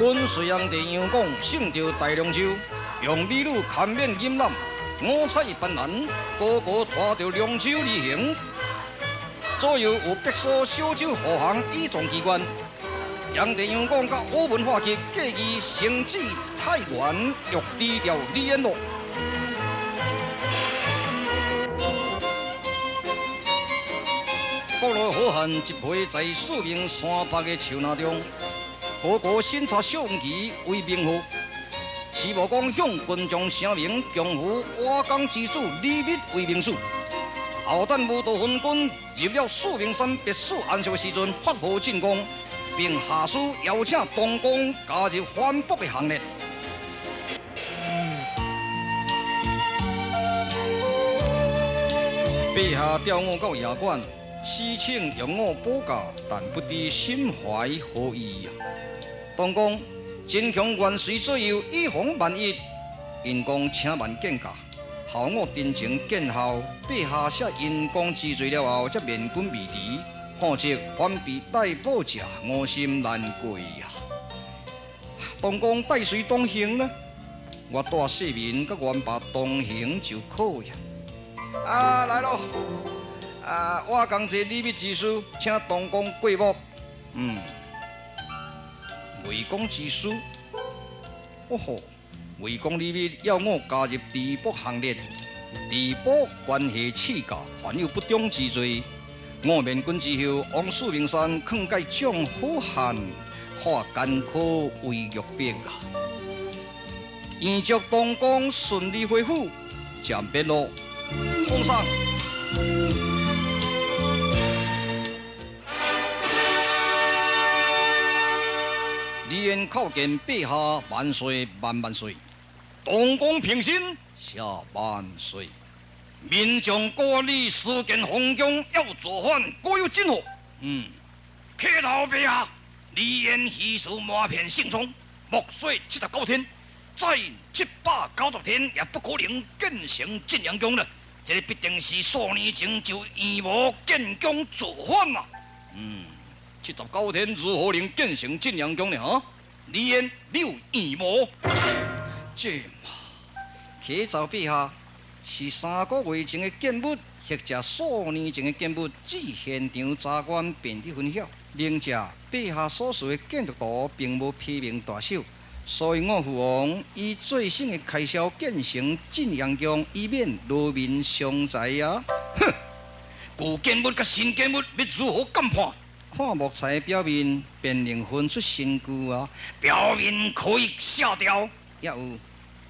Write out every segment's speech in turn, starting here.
跟随皇帝杨广胜著大凉州，用美女堪免淫男，五彩斑斓，高高拖著凉州而行。左右有白苏小酒护航，以壮机关。杨帝杨广佮乌文化吉计议升至太原，欲除掉李延禄。国内好汉集会在四明山北的树林中，高高审查小红旗为名号，徐无公向群众声明，降服瓦岗之主李密为名主。后等武道分军入了四明山别墅安息的时阵，发号进攻，并下书邀请东宫加入反北的行列。陛下调我到驿馆，私请容我保驾，但不知心怀何意啊！东宫真强元随左右，以防万一，因公请万见驾。候我真情见效，陛下赦因公之罪了后，才免军未迟。否则反被逮捕者，我心难过呀。东公带谁同行呢？我带世民佮元爸同行就可以。啊，来咯！啊，我刚才礼物之书，请东公过目。魏公之书，哦吼，魏公李密要我加入治国行列，治国关系刺驾，犯有不忠之罪。我面军之后，王四明山劝诫众好汉化艰苦为玉璧啊！预祝东公顺利回府，暂别咯，奉上。李渊叩见陛下，万岁万万岁！东宫平身，下万岁！民众国你私建皇宫要造反，果有真何？启奏陛下，李渊虚词瞒骗圣上，莫说79天，再790天也不可能建成晋阳宫了。这个必定是数年前就预谋建宫造反啊！79天如何能建成晋阳宫呢？哈，李渊，你有预谋？这嘛，启奏陛下，是3个月前的建物，或者数年前的建物，至现场查官便得分晓。另者，陛下所示的建筑图并无批明大小，所以我父王以最省的开销建成晋阳宫，以免劳民伤财啊！哼，旧建物佮新建物欲如何鉴判？看木材表面，便能分出新旧啊！表面可以写掉，也有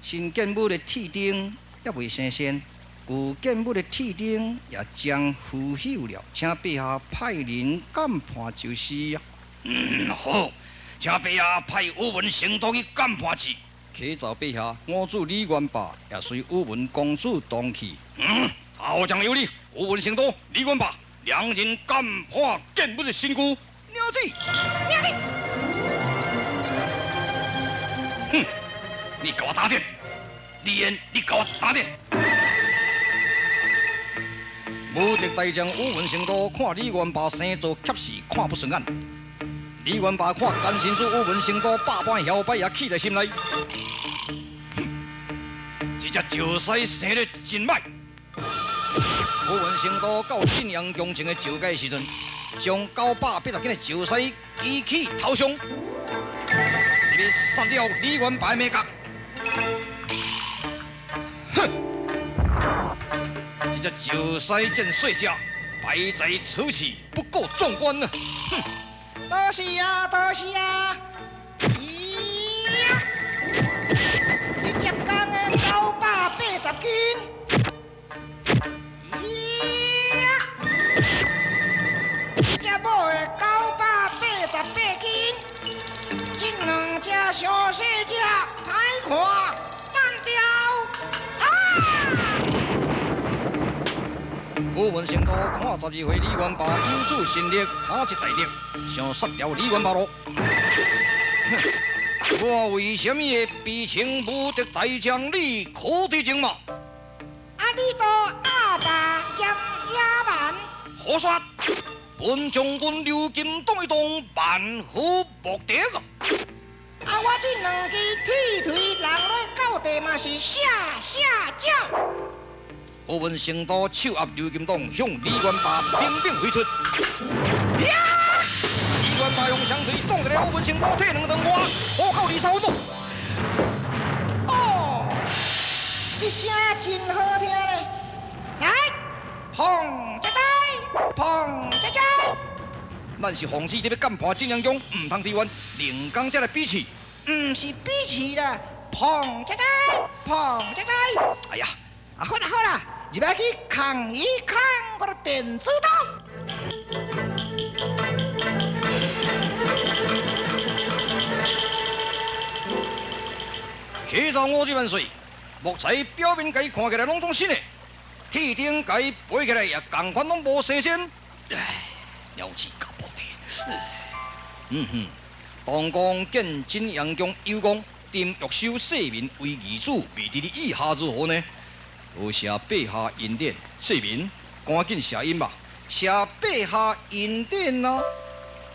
新建物的铁钉也未生鲜，旧建物的铁钉也将腐朽了，请陛下派人鉴判就是啊。好，请陛下派宇文成都去鉴判去。启奏陛下，我主李元霸也随宇文公主同去。好将有礼，宇文成都、李元霸两人鉴判建物的新旧。鸟子，鸟子，哼，你给我打点！李渊，你给我打点！无敌大将宇文成都看李元霸生做怯死，看不顺眼。李元霸看甘心主宇文成都百般摇摆，也气在心内。哼，这只石狮生得真歹。宇文成都到晋阳宫前的石阶时阵，将980斤的石狮举起头上，一个杀了李元霸的马角。哼！这只石狮真细只，摆在此处不够壮观啊！哼！多谢啊，多谢啊！咦呀，这只公的980斤。咦呀，这只母的988斤。这两只伤细只，歹看，单调。啊！宇文成都看12岁李元霸有主神力，他一大力，想杀掉李元霸咯。哼！我为什么会变成无敌大将你可得情嘛？啊，你都鸭霸兼野蛮。胡说！本将军刘金动一动，万夫莫敌啊！啊，啊，我這兩支鐵錘人落到地嘛是下下叫。乌文成都手握鎏金挡，向李元霸拼命挥出。呀！李元霸用双腿挡一个乌文成都退两丈外，虎口二三分钟。哦，这声真好听咧！来，砰哉哉，砰哉哉。咱是防止你欲干破晋阳宫，毋通提冤，另工才来比试。毋是比试啦，砰哉哉，砰哉哉。哎呀，啊好啦好啦，入来去扛一扛我的便知道。起早我这万岁，木材表面共伊看起来拢总新的，铁钉共伊背起来也仝款拢无生鲜。唉，鸟子夹破地。嗯哼，当公见晋阳宫有功，朕欲收世民为义子，未知你意下如何呢？多谢陛下恩典，世民赶紧谢恩吧。谢陛下恩典啊！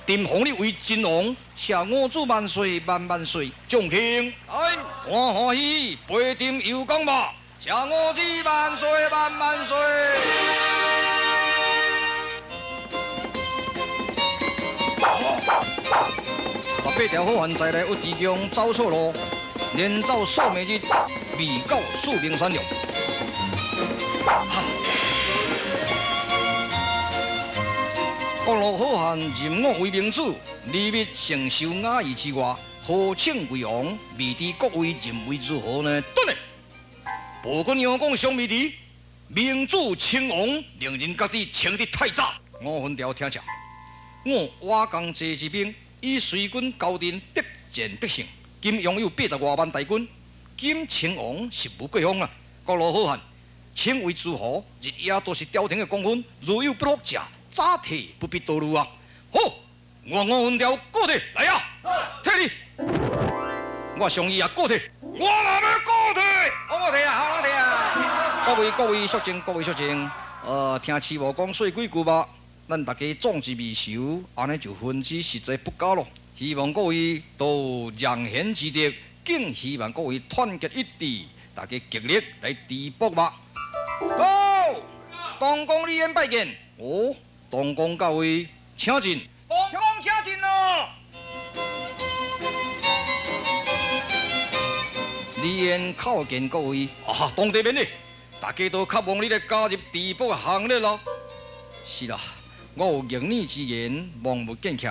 朕封你为晋王，谢我主万岁万万岁！众卿，哎，欢欢喜喜陪朕游宫吧！谢我主万岁万万岁！18条好汉在来尉迟恭走错路，连走数暝日，未到四明山了。各路好汉任我为明主，李密承受雅意之外，何称为王？未知各位认为如何呢？等下，暴君杨广尚未离，明主称王，令人觉得称得太早。五分条听者，我瓦岗济之兵，以随军交阵，必战必胜。今拥有80外万大军，今称王实无过分啊！各路好汉，称为诸侯，日夜都是朝廷的公分，如有不服者，早退不必多虑啊！好，我五分条告退来啊，退你！我上意也告退，我嘛欲告退，我告退啊，我退啊！各位各位肃静，各位肃静。听师母讲说几句吧，咱大家壮志未酬，按呢就分之实在不够咯。希望各位都有让贤之德，更希望各位团结一致，大家极力来治国吧。好，东宫李渊拜见。哦。东宫各位，请进。东宫请进咯。李渊叩见各位，啊，当地免礼，大家都渴望你来加入治国行列咯。是啦，我有逆耳之言，望勿见怯。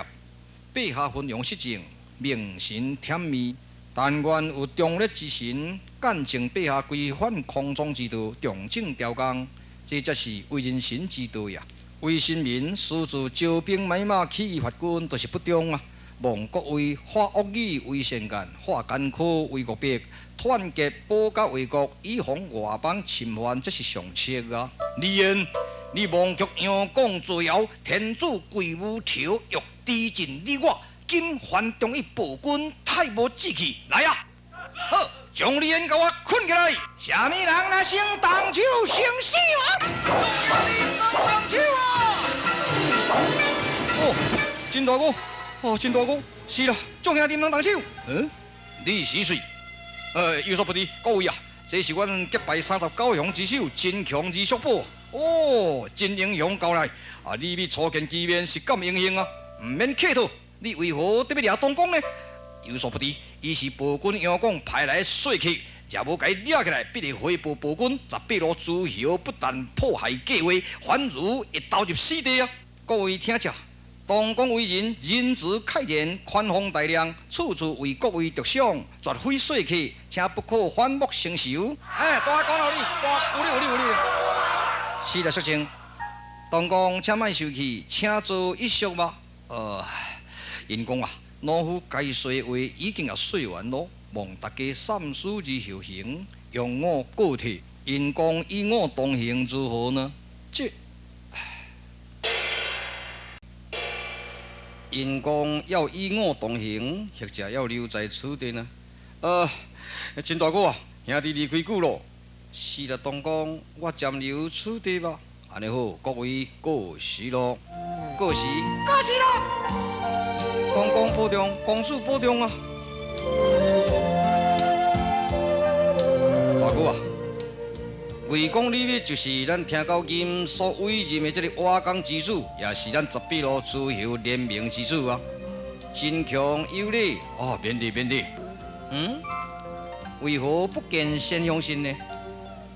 陛下昏庸失政，明神忝命，但愿有忠烈之神，干净陛下规范空中之道，重整朝纲，这才是为人臣之道呀。为臣民私自招兵买马、起义发军，都是不忠啊！望各位化恶语为善言，化艰苦为恶笔，团结保家卫国，以防外邦侵犯，这是上策啊！李渊，你忘却杨广造谣，天子贵无条，欲诛尽你我，今还忠于暴君，太无志气！来啊！好，将李渊共我捆起来！啥物人来先动手先死我？动手啊！哦，金大哥，哦，金大哥，是啦，众兄弟毋通动手。嗯，你是谁？有所不知，各位啊，这是阮结拜39雄之首金强二叔宝。哦，真英雄交来，啊，你欲初见其面，实感荣幸啊，毋免客套。你为何特别掠东宫呢？有所不知，伊是暴君杨广派来说客，若无共伊掠起来，必会回报暴君18路诸侯不但破坏计划，反而会投入死地啊！各位听者，东宫为人仁慈慨然，宽宏大量，处处为各位着想，绝非说客，请不可反目成仇。哎，大家讲到你，大有理有理有理。是啦，肃静，东宫请莫生气，请坐一叙吧。因讲啊，老夫该说话已经也说完咯，望大家三思而后行，容我告退。因讲与我同行如何呢？这。因讲要与我同行，或者要留在此地呢？陈大哥啊，兄弟离开久咯。是啦，东公，我暂留此地吧。按呢好，各位过时咯，过时，过时咯。东公保重，公主保重啊。哥啊，魏公你就是咱听九金所委任的这个瓦岗之主，也是咱十八路诸侯联盟之主啊，真强有礼哦，免礼免礼。嗯，为何不见先锋信呢？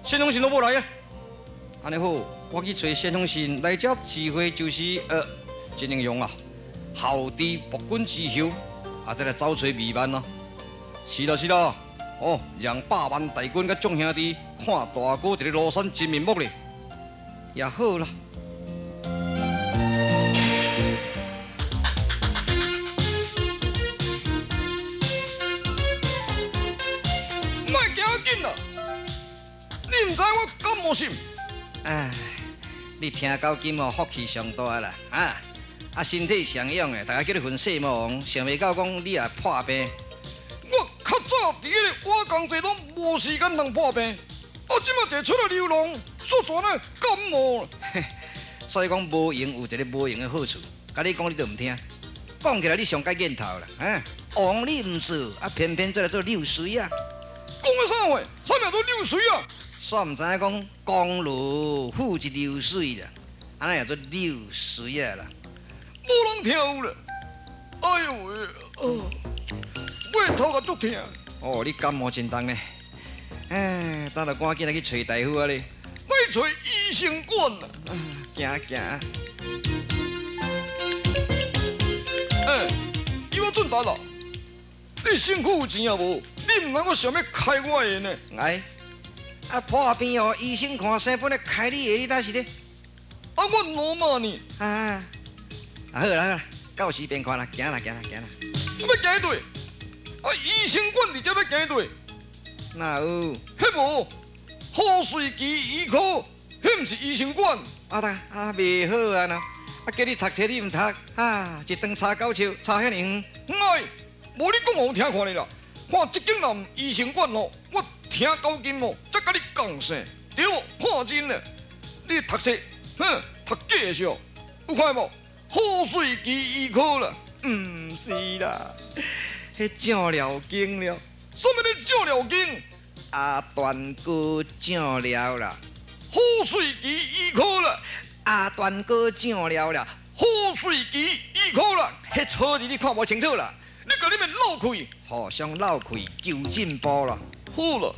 先锋信都无来啊。按呢好，我去揣先锋信来遮指挥，就是真英雄啊，孝弟暴君之后，啊，再来走揣弥漫咯。是啦是啦，哦，让百万大军佮众兄弟看大哥一个庐山真面目咧，也好啦。莫行紧啦，你毋知我感冒是？唉，你听到今哦，福气上大啦，啊啊，身体上勇的，大家叫你混世魔王，想袂到讲你也破病。我较早伫彼个瓦工济拢无时间通破病，啊，这马一个出来流浪，煞转来感冒。所以讲无闲有一个无闲的好处，共你讲你都毋听，讲起来你上该瘾头啦，啊，王你毋做，啊，偏偏做来做六水啊。讲的啥话？啥物做六水啊？煞毋知影讲公路付一流水啦，按呢叫做流水啊啦。无人听有啦。哎呦喂，哦，我头壳足疼。哦，你感冒真重呢？哎，等下赶紧来去揣大夫啊咧。来揣医生馆啦。行行。哎，伊我准达啦。你身躯有钱啊无？你毋知我想欲开我的呢？哎，啊破病哦，医生看生本来开你的，你倒是咧？啊，我老妈呢？啊，啊好啦好啦，到时便看啦，行啦行啦行啦。欲行佗？啊，医生馆伫遮欲行佗？哪有？彼无，好水期医科，彼毋是医生馆。啊哒啊，袂好啊呐！啊，叫你读册你毋读，啊，一顿查狗笑，查遐尔远。哎，无你讲予我听看咧啦。看这间人医生馆吼，我听高音哦，才佮你共姓，对无？看真咧，你读册，哼，读假的是哦，有看无？好水期医科啦，毋是啦，彼酱料间了。啥物咧酱料间？阿大哥酱料啦。好水期医科啦。阿大哥酱料啦。好水期医科啦。彼错字你看无清楚啦。你共你面漏气，互相漏气求进步啦。好啦，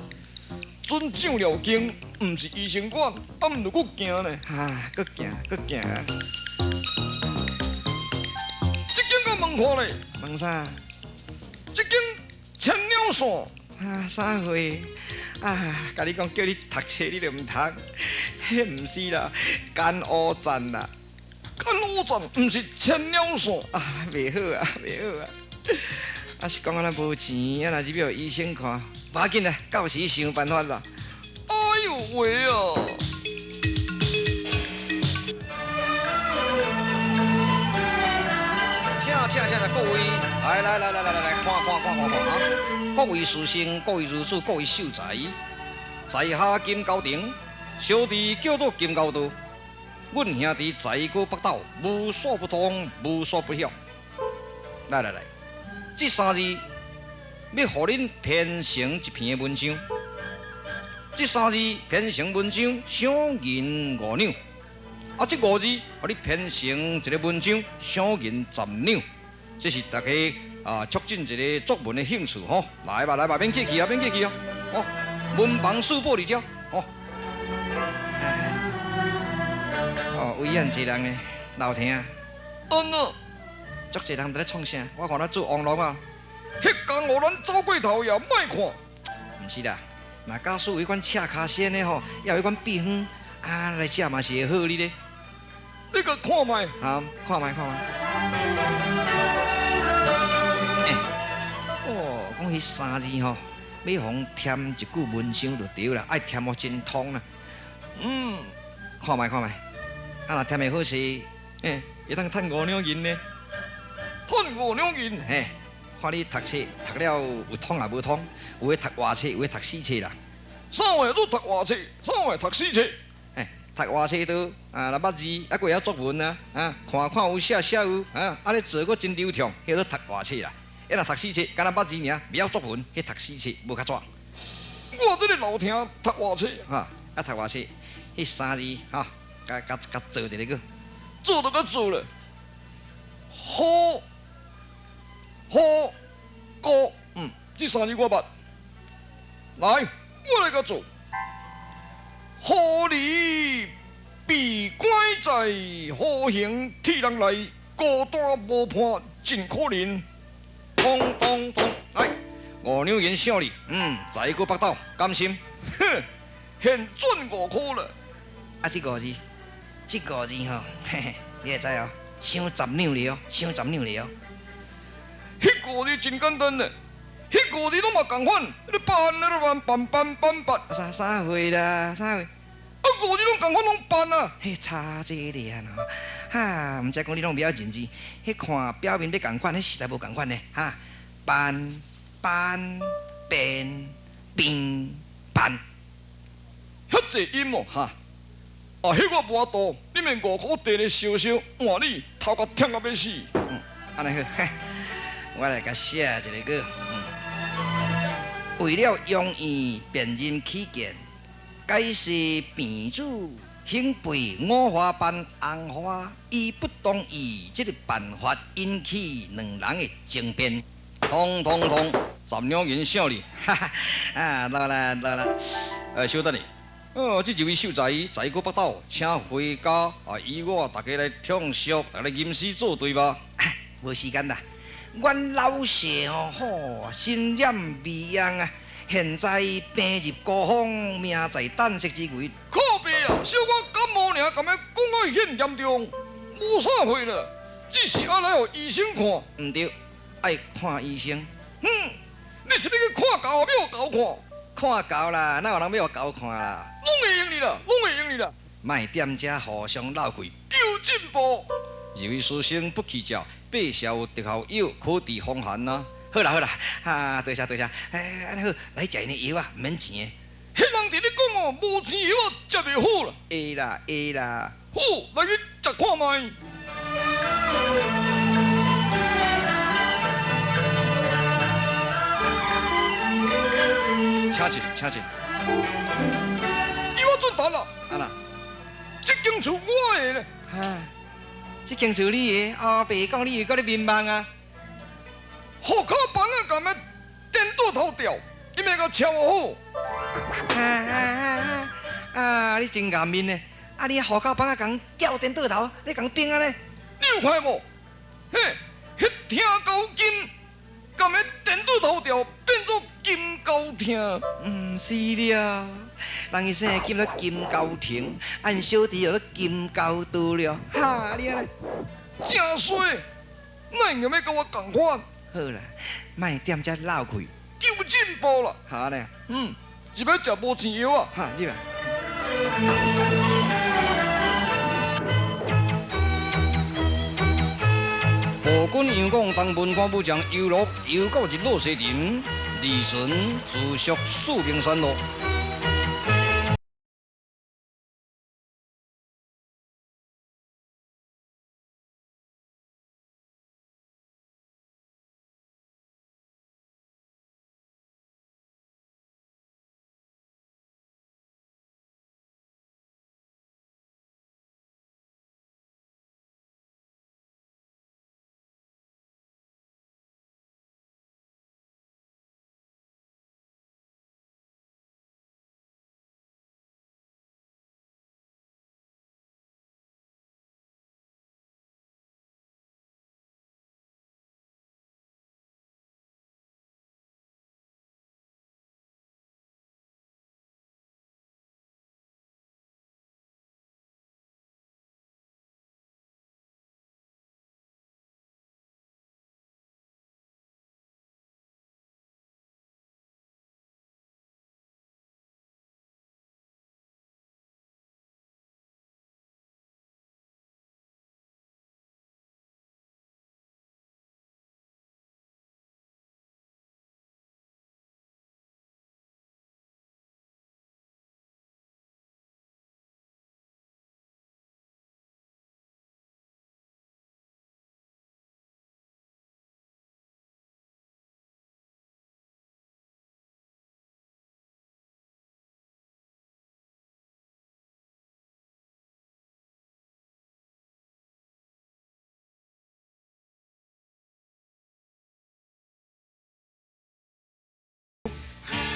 准酱料间，毋是医生馆，啊，毋著阁行呢。啊，阁行阁行。这间阁问看咧？问啥？这间千鸟线。啊，啥货？啊，共你讲叫你读册，你就毋读。彼毋是啦，干乌站啦。干乌站毋是千鸟线。啊，袂好啊，袂好啊。啊，是讲按呢无钱，啊，若是欲予医生看，无要紧啦，到时想办法啦。哎呦喂啊！请请请各位，来来来来来来来，看看看看看啊！各位书生，各位如主，各位秀才，在下金高亭，小弟叫做金高道。阮兄弟才高八斗，无所不通，无所不晓。来来来，这三字欲予恁编成一篇文章。这三字编成文章，赏银5两。啊，这5字，予你编成一个文章，赏银10两。这是大家啊，促进一个作文的兴趣吼。来吧，来吧，免客气啊，免客气啊。哦，文房四宝伫遮，哦。哦，威严济人呢，老听。安怎？足济人伫咧创啥？我看咱做网络啊。彼工予咱走过头也莫看。毋是啦，若假使有彼款赤跤仙的吼，也有彼款秘方，啊，来食嘛是会好哩咧。你阁看觅？好，看觅看觅。哦，讲彼三字吼，欲予添一句文章就对啦，爱添予真通啦。看觅看觅，啊，若添会好势，嘿，会当趁5两银呢。趁5两银？嘿，看你读册读了有通也无通，有的读活册，有的读死册啦。啥话都读活册，啥话读死册？嘿，读活册都啊，若捌字，啊，阁会晓作文啊，啊，看看有写写有，啊，按呢做阁真流畅，彼叫做读活册啦。啊，若读死册，敢若捌字尔，袂晓作文，彼读死册无较纸。我這个老聽讀偌冊。哈，啊讀偌冊，彼三字哈，共共共做一个閣。做就共做咧。好，好，高，這三字我捌。來，我來共做。好兒被關在好行鐵籠內，孤單無伴真可憐。通通通，來，5兩銀賞你，財過北斗，甘心。哼，現賺5箍了。啊，這五字，這五字吼，嘿嘿，你會知哦？賞10兩咧哦，賞十兩咧哦。彼五字真簡單咧，彼五字攏嘛仝款，你辦咧辦辦辦辦辦。啥啥貨啦？啥貨？啊，五字攏仝款攏辦啊。彼差這爾吼，哈，毋知講你攏袂曉認字，彼看表面欲仝款，彼實在無仝款呢，哈。辦辦變變辦，遐濟音哦，哈。啊，彼我無法度，你免5箍綴咧燒燒，換你頭殼痛甲欲死。按呢好，我來共寫一个閣。為了容易辨認起見，解釋病主興背五花瓣紅花，伊不同意這个辦法引起兩人的爭辯。通通通，10兩銀賞你。哈哈，啊，落來落來，稍等下。哦，這一位秀才財過北斗，請回家啊，與我大家來暢敘，大家來吟詩作對吧。無時間啦，阮老謝吼，吼，身染微恙啊，現在病入膏肓，命在旦夕之危。靠北啊，小可感冒爾，敢欲講甲遐嚴重？無啥貨啦，只是愛來予醫生看。毋對，愛看醫生。哼，你是欲去看猴，欲予猴看？看猴啦，哪有人欲予猴看啦？攏會用你啦，攏會用你啦。莫踮遮互相鬥氣，求進步。認為書生不去食，白蛇有特效藥可治風寒啊。好啦好啦，哈，多謝多謝。哎，按呢好，來食𪜶的藥啊，毋免錢的。彼人佇咧講哦，無錢藥啊，食袂好啦。會啦會啦。好，來去食看覓。請進，請進。伊我準答啦。啊啦，這間厝我的咧。哈，這間厝你的，哦，白講你又閣咧眠夢啊？戶口房仔共欲顛倒頭掉，伊欲共抄好。啊啊啊！啊，你真顏面呢！啊，你戶口房仔共吊顛倒頭，你共變按呢？你有看無？嘿，彼聽猴筋，共欲顛倒頭掉，變做金猴聽。毋是了，人伊姓金做金猴亭，按小弟叫做金猴刀了。哈，你按呢？真衰，哪會用欲佮我仝款？好啦，莫踮遮漏氣，求進步啦。好呢，入來食無錢藥啊。哈，入來。暴君楊廣當文官武將遊樂遊到日落西沉，離船住宿四明山路。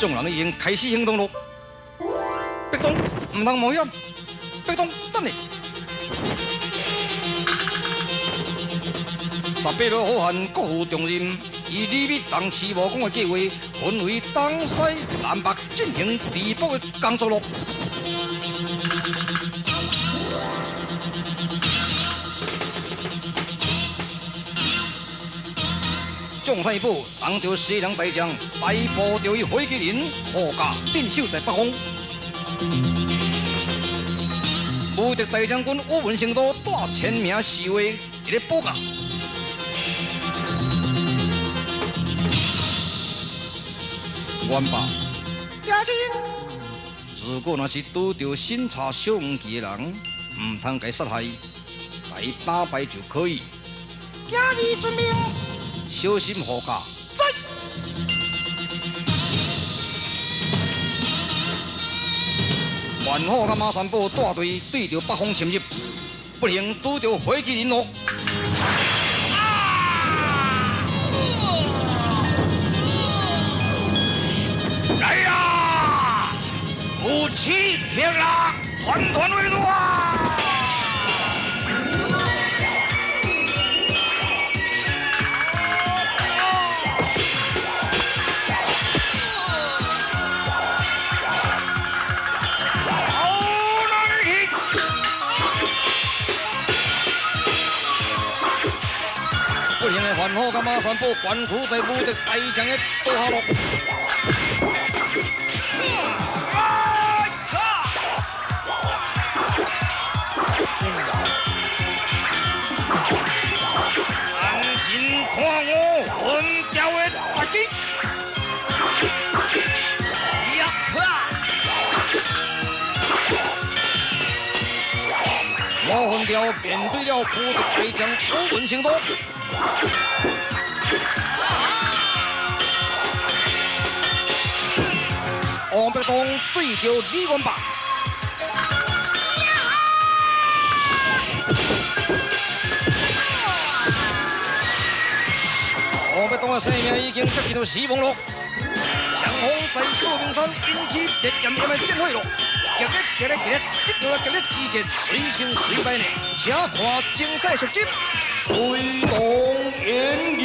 眾人已經開始行動咯。別動，毋通冒險。別動，等下。18路好漢各負重任，以李密同徐無講的計劃，分為東西南北進行治卜的工作咯。將太保當著西涼大將，擺布著伊火器人護駕鎮守在北方。無敵大將軍宇文成都帶千名侍衛佇咧保駕。元霸，家親。如果若是拄著審查小黃旗的人，毋通共伊殺害，共伊打敗就可以。今日遵命。小心護駕。在。万虎佮马三宝带队对著北方深入，不幸拄著火器人咯。來呀！有刺客啦，團團圍住啊！跑哪裡去？不幸的范虎佮馬三寶懸苦在無敵大將的刀下落。安心看我混掉的絕技！呀哈！馬混掉面對了無敵大將宇文成都。王伯當對著李元霸。王伯當的生命已經接近到死亡咯。雙方在四明山引起烈焰焰的戰火咯，激烈激烈激烈，這個激烈之戰，隨勝隨敗呢，請看精彩續集《隋唐演義》。